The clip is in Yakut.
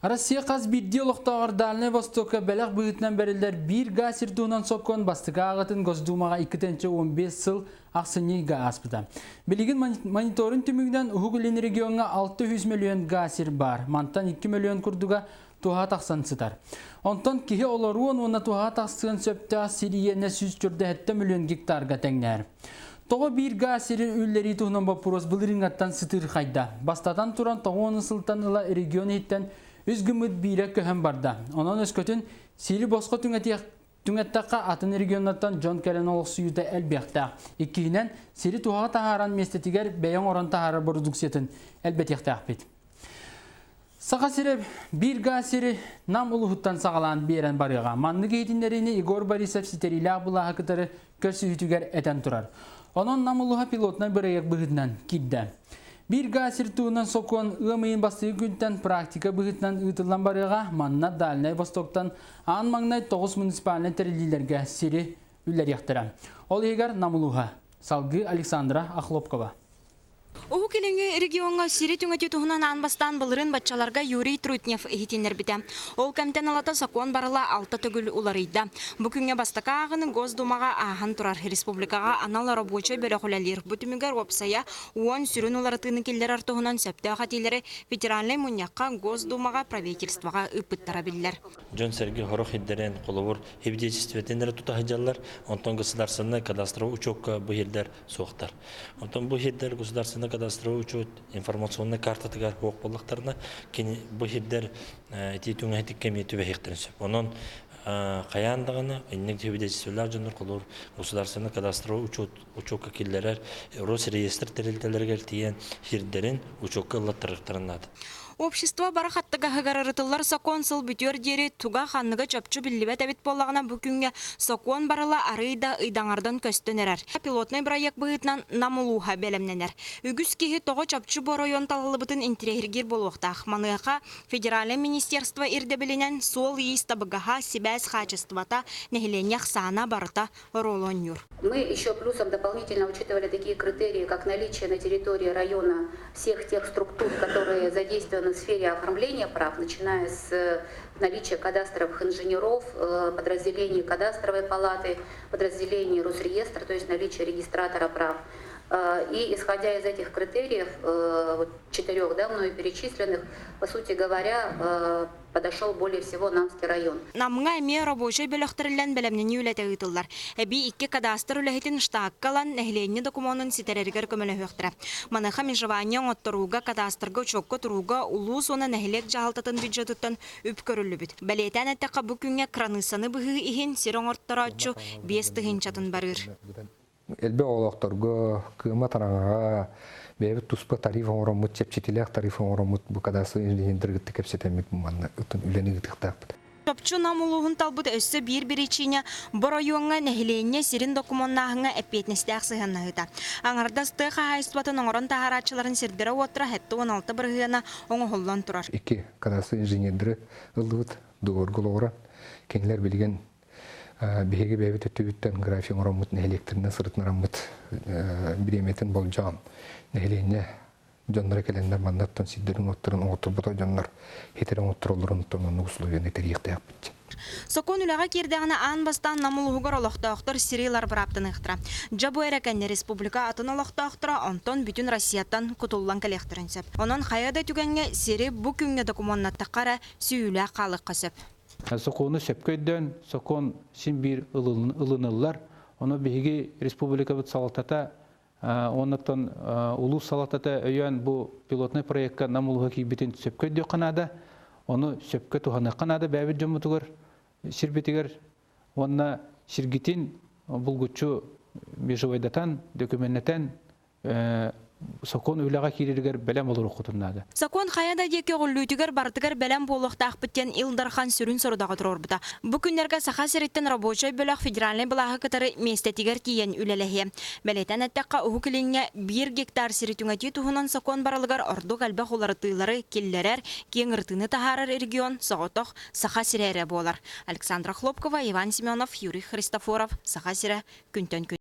Россия хас биирдии олохтооҕор Дальнай Востокка бэлэх быһыытынан бэриллэр биир гаа сир туһунан сокуон бастакы ааҕытын Госдумаҕа 2015 сыл ахсынньы ыйга ааспыта. Билигин мониторинг түмүгүнэн Уһук Илин региоҥҥа 600 мөлүйүөн гаа сир баар. Мантан 2 мөлүйүөн курдуга туһа тахсан сытар. Онтон киһи олоруон уонна туһа тахсыан сөптөөх сир иэнэ 147 мөлүйүөн гектарга тэҥнэһэр. Тоҕо биир гаа сири үллэрии туһунан боппуруос былырыыҥҥаттан сытыырхайда. Бастатан туран, 90 сылтан ыла регион иһиттэн үс гыммыт биирэ көһөн барда. Онон өскөтүн сири босхо түҥэтиэх түҥэттэххэ атын регионнартан дьон кэлэн олохсуйуута элбиэхтээх. Иккиһинэн, сири туһаҕа таһааран миэстэтигэр бэйэ оҥорон таһаарар бородууксуйатын элбэтиэхтээхпит. Саха сирэ биир гаа сири Нам улууһуттан саҕалаан биэрэн барыаҕа. Маннык иһитиннэриини Егор Борисов ситэриилээх былааһы кытары көрсүһүүтүгэр этэн турар. Онон Нам улууһа пилотнай бырайыак быһыытынан киирдэ. Биир гаа сир туһунан сокуон ыам ыйын бастакы күнтэн практика быһыытынан ыытыллан барыаҕа. Манна Дальнай Востоктан аан маҥнай 9 муниципальнай тэриллиилэргэ сири үллэриэхтэрэ. Ол иһигэр Нам улууһа. Салгыы Александра Охлопкова. Уһук Илиҥҥи региоҥҥа сири түҥэтии туһунан аан бастаан былырыын баччаларга Юрий Трутнев иһитиннэрбитэ. Ол кэмтэн ылата сокуон барыла алта төгүл уларыйда. Бу күҥҥэ бастакы ааҕыны Госдумаҕа ааһан турар. Республикаҕа анал оробуочай бөлөх үлэлиир. Бу түмүгэр уопсайа 10 сүрүн уларытыыны киллэрэр туһунан сөптөөх этиилэри Федеральнай мунньахха, Госдумаҕа, правительствоҕа ыыппыттара биллэр. Дьон-сэргэ сорох ирдэрэн, холобур, свидетельствотын эрэ тута сылдьаллар, онтон государственнай кадастровай учуокка бу иһирдэр суохтар. Онтон бу иһирдэр государственнай кадастровай учуот информационнай картатыгар суох буоллахтарына, кини бу иһирдэр ити түҥэһитик кэмиэ түбэһиэхтэрин сөп. Онон хайаан даҕаны инник свидетельстволаах дьоннор холобур государственнай кадастровай учуот учуокка киллэрэр Росреестр тэрилтэлэригэр тиийэн сирдэрин учуокка ыллаттарыахтарын наада. Общество бары хаттыгаһыгар ырытыллар сокуон сыл бүтүөр диэри туга-ханныга чопчу биллибэт эбит буоллаҕына, бу күҥҥэ сокуон барыла арыый да ыйдаҥардан көстөн эрэр. Пилотнай бырайыак быһыытынан Нам улууһа бэлэмнэнэр. Үгүс киһи тоҕо чопчу бу оройуон талыллыбытын интэриэһиргиир буолуохтаах. Маныаха федеральнай министерство ирдэбилинэн суол-иис табыгаһа, сибээс хаачыстыбата, нэһилиэнньэ ахсаана барыта оруолу оонньуур. Мы еще плюсом дополнительно учитывали такие критерии, как наличие на территории района всех тех структур, которые задействованы в сфере оформления прав, начиная с наличия кадастровых инженеров, подразделений кадастровой палаты, подразделений Росреестра, то есть наличие регистратора прав. И исходя из этих критериев, вот четырех, да, мною перечисленных, по сути говоря, подошел более всего Намский район. Намҥа эмиэ рабочай бөлөхтөрүллэн бэлэмнэнии үлэтэ ыытыллар. Эбии икки кадастр үлэһитин штакка ылан, нэһилиэнньэ докумуонун ситэрэригэр көмөлөһүөхтэрэ. Маныаха межевание оҥотторууга, кадастрга учуокка турууга улуус уонна нэһилиэк дьаһалтатын бюджетыттан үп көрүллүбүт. Бэлиэтээн эттэххэ, бу күҥҥэ кыраныыссаны быһыы иһин сир оҥорторооччу 5 тыһыынчатын барыыр. Элбэх олохторго, кыаммат араҥаҕа бэйэбит туспа тариф оҥороммут, чэпчэтилээх тариф оҥороммут бу кадастр инженердэргитте кэпсэтэммит манна үлэни ыытыахтаахпыт. Чопчу Нам улууһун талбыт өссө биир биричиинэ бу оройуоҥҥа нэһилиэнньэ сирин докумуоннааһыҥҥа эппиэтинэстээх сыһыаннаһыыта. Аҥардас тыа хаһаайыстыбатын оҥорон таһаарааччыларын сирдэрэ-уоттара 76 бырыһыана оҥоһуллан турар. Икки кадастр инженердэрэ ыллыбыт договорга олоҕуран, кинилэр билигин биһиги бэйэбит өттүбүттэн график оҥороммут нэһилиэктэринэн сырытыннараммыт бириэмэтин болдьоон нэһилиэнньэ дьонноро кэлэннэр маннаттан сирдэрин-уоттарын оҥотторбото дьоннор хитэрэ оҥоттороллорун оннук условияны тэрийиэхтээхпит. Сокуон үлэҕэ киирдэҕинэ аан бастаан Нам улууһугар олохтоохтор сири ылар бырааптаныахтара. Дьэ бу эрэ кэннэ республика атын олохтоохторо онтон бүтүн Россияттан кутуллан кэлиэхтэрин сөп. Онон хайа да түгэҥҥэ сири бу күҥҥэ докумуоннаттахха эрэ сүүйүүлээх хаалыахха сөп. Сокуону сөпкө өйдөөн, сокуон син биир ылыныллар. Ону биһиги республикабыт салалтата оннуттан улуус салалтата өйөөн бу пилотнай проекка Нам улууһа киирбитин сөпкө өйдүөххэ наада. Ону сөпкө туһаныахха наада бэйэбит дьоммутугар, сирбитигэр уонна сиргитин булгуччу межевойдатан, дөкүмэннэтэн сокуон үлэҕэ киирэригэр бэлэм олоруоххутун наада. Сокуон хайа да диэки өҕүллүүтүгэр барытыгар бэлэм буолуохтаахпыт диэн Ил Дархан сүрүн сорудаҕы туруорбута. Бу күннэргэ Саха сириттэн рабочай бөлөх федеральнай былааһы кытары миэстэтигэр тиийэн үлэлэһиэ. Бэлиэтээн эттэххэ, Уһук Илиҥҥэ биир гектар сири түҥэтии туһунан сокуон барылыгар ордук элбэх уларытыылары киллэрэр, киэҥ ырытыыны таһаарар регион соҕотох Саха сирэ эрэ буолар. Александра Хлопкова, Иван Семенов, Юрий Христофоров, Саха сирэ, күнтэн күн.